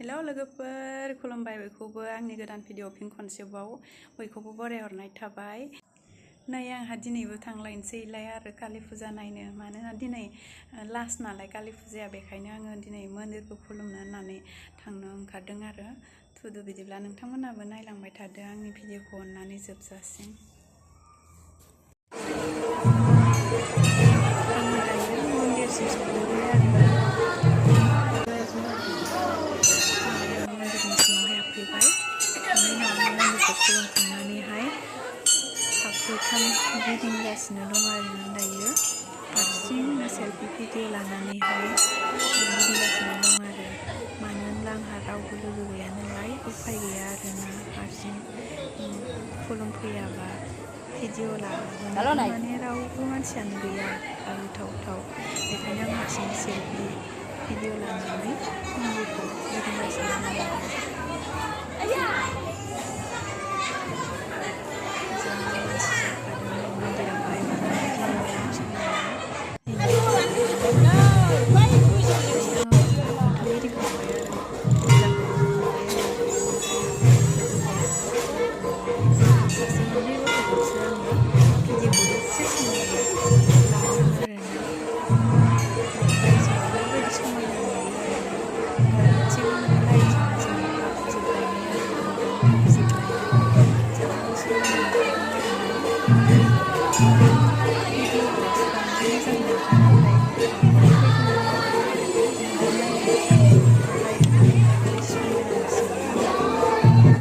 Hello लोगोफोर खुलुमबाय बयखौबो आंनि गोदान भिडिअ फिन खनसेबाव बयखौबो बरायहरनाय थाबाय। नै आंहा दिनैबो थांलायनोसैलाय आरो कालि फुजा नायनो, मानोना दिनै लास्ट नालाय कालि फुजाया, बेखायनो आङो दिनै मन्दिरखौ खुलुमनो होननानै थांनो ओंखारदों आरो। थुदो बिदिब्ला नोंथांमोनाबो नायलांबाय थादो आंनि भिडिअखौ अननानै जोबजासिम। आङो दायो मन्दिरसिम सफैबाय आरो मन्दिरनि सिङावहाय हाबफैबाय। बेनि उनाव आङो मन्दिरखौ खुलुमखांनानैहाय फाखोथाम गिदिंगासिनो दं आरोना दायो। हारसिंनो सेल्फि भिडिअ लानानैहाय गिदिंगासिनो दं आरो। मानो होनब्ला आंहा रावबो लोगो गैया नालाय उफाय गैया आरोना, हारसिं खुलुमफैयाबा भिडिअ लाबोनोबो माने रावबो मानसियानो गैया लाबोथावथाव। बेखायनो आं हारसिं सेल्फि भिडिअ लानानै मन्दिरखौ गिदिंगासिनो दं आरो। जा मानसि जाखादों मन्दिरावहाय, मानोना दिनै बिराद समायना। आंथ' गिदिंखांबाय आरो फुजाखौ होखांबाय आङो, ओमफ्राय आंहा लोगो गैया नालाय सासे मोननै गथ'खौसो आङो भिडिअखौ दसे सम लादों आरोना। बायजोआव ओरैबायदि समायना नुयो आरोना, गासैबो माने लाइटिंजों आबुंजोबलायनाय आरो गोमो गोमो जोबलायनाय, जा समायना नुखादों आरोना।